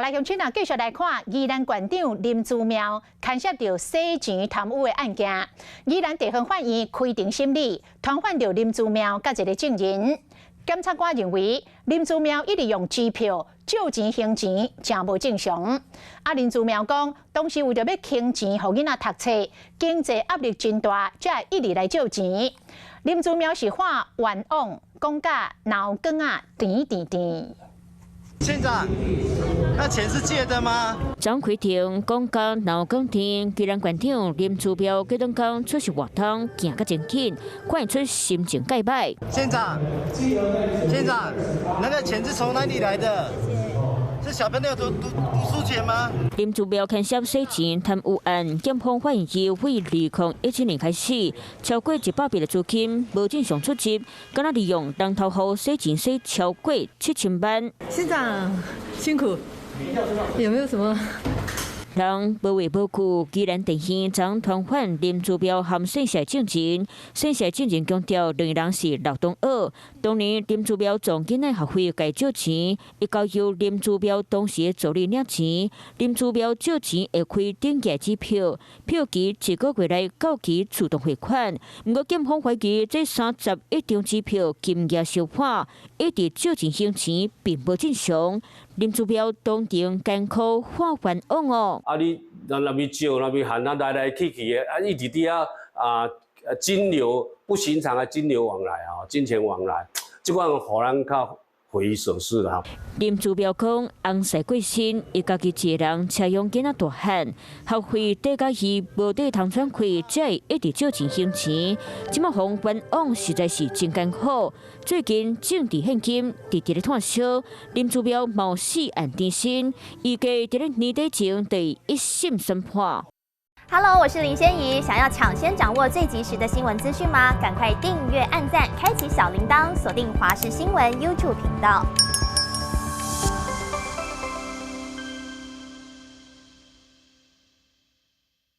來鄉親啊，繼續來看宜蘭縣長林姿妙牽涉著洗錢貪污的案件。宜蘭地方法院開庭審理，傳喚著林姿妙佮一个證人。檢察官認為林姿妙一直用支票借錢還錢，誠無正常。啊，林姿妙講，當時為著欲還錢予囡仔讀冊，經濟壓力真大，才會一直來借錢。林姿妙是喊冤枉，講甲腦梗仔甜甜甜。縣長，那錢是借的嗎？張開庭講甲腦梗甜，宜蘭縣長林姿妙隔兩工出席活動，行甲真緊，看會出心情蓋歹。縣長，縣長，那個錢是從哪裡來的？是小朋友讀書錢嗎？林姿妙牽涉洗錢貪污案，檢方發現伊對2017年開始，超過100筆的資金無正常出入，敢若利用人頭戶洗錢洗超過7000萬。縣長辛苦，有沒有什麼？人無話無據，宜蘭地院昨傳喚林姿妙和姓謝證人，姓謝證人強調兩个人是老同學。當年林姿妙從囡仔學費共借錢，伊交由林姿妙當時的助理領錢。林姿妙借錢會開頂額支票，票期一個月內到期自動匯款。毋過檢方懷疑這31張支票金額相反，一直借錢還錢並無正常。林姿妙當庭艱苦喊冤枉哦。啊！你若欲借，若欲還，啊來來去去的，啊一直佇遐啊，金流不尋常的金流往來啊，金錢往來，這款予人較匪夷所思啦。林姿妙講，翁婿過身，伊家己一個人車養囡仔大漢，學費底甲伊無地通喘氣，才會一直借錢還錢。這馬予冤枉實在是真艱苦。最近政治獻金直直咧炭燒，林姿妙嘛死案纏身，預計佇咧年底前第一審宣判。 Hello，我是林仙怡，想要搶先掌握最及時的新聞資訊嗎？趕快訂閱、按讚、開啟小鈴鐺，鎖定華視新聞 YouTube 頻道。